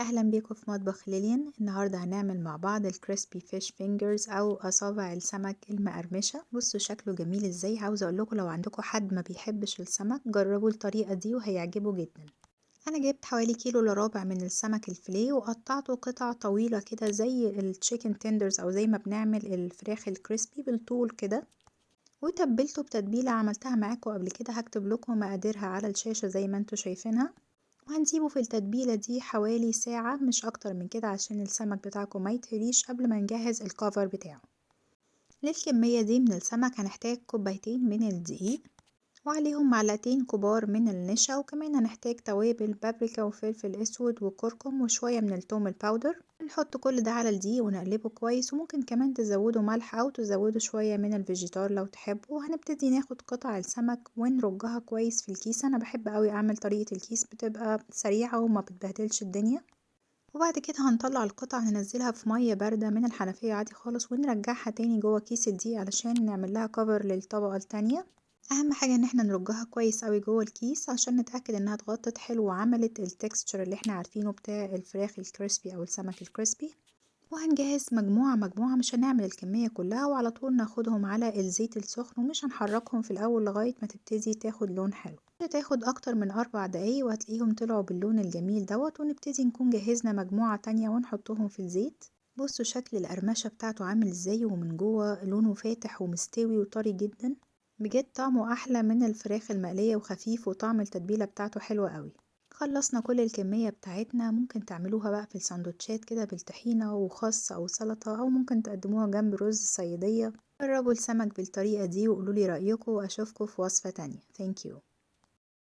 أهلا بيكم في مطبخ ليليان. النهاردة هنعمل مع بعض ال crispy fish fingers أو أصابع السمك المقرمشة. بصوا شكله جميل ازاي. عاوزة اقول لكم لو عندكم حد ما بيحبش السمك جربوا الطريقة دي وهيعجبه جدا. أنا جبت حوالي كيلو إلا ربع من السمك الفيليه وقطعته قطع طويلة كده زي ال chicken tenders أو زي ما بنعمل الفراخ ال crispy بالطول كده، وتبلته بتتبيلة عملتها معاكم قبل كده، هكتب لكم مقاديرها على الشاشة زي ما انتوا شايفينها. وهنسيبه في التتبيلة دي حوالي ساعة مش أكتر من كده عشان السمك بتاعكم ما يتهريش قبل ما نجهز ال cover بتاعه. للكمية دي من السمك هنحتاج كوبايتين من الدقيق وعليهم معلقتين كبار من النشا، وكمان هنحتاج توابل بابريكا وفلفل اسود وكركم وشوية من التوم ال powder. نحط كل ده على الدقيق ونقلبه كويس، وممكن كمان تزودوا ملح او تزودوا شوية من الفيجيتار لو تحبوا. وهنبتدي ناخد قطع السمك ونرجها كويس في الكيس. انا بحب قوي اعمل طريقة الكيس، بتبقى سريعة وما بتبهدلش الدنيا. وبعد كده هنطلع القطع ننزلها في مية باردة من الحنفية عادي خالص، ونرجعها تاني جوه كيس الدقيق علشان نعمل لها cover للطبقة التانية. اهم حاجة ان احنا نرجها كويس اوي جوه الكيس عشان نتأكد انها اتغطت حلو وعملت ال texture اللي احنا عارفينه بتاع الفراخ ال crispy او السمك ال crispy. وهنجهز مجموعة مجموعة، مش هنعمل الكمية كلها، وعلى طول ناخدهم على الزيت السخن ومش هنحركهم في الاول لغاية ما تبتدي تاخد لون حلو. تاخد اكتر من 4 دقايق وهتلاقيهم طلعوا باللون الجميل دوت. ونبتدي نكون جهزنا مجموعة تانية ونحطهم في الزيت. بصوا شكل القرمشة بتاعته عامل ازاي، ومن جوه لونه فاتح ومستوي وطري جدا، بجد طعمه احلى من الفراخ المقلية وخفيف، وطعم التتبيلة بتاعته حلو قوي. خلصنا كل الكمية بتاعتنا. ممكن تعملوها بقى في السندوتشات كده بالطحينة وخس او سلطة، او ممكن تقدموها جنب رز صيادية. جربوا السمك بالطريقة دي وقولولي رأيكم، واشوفكم في وصفة تانية. Thank you.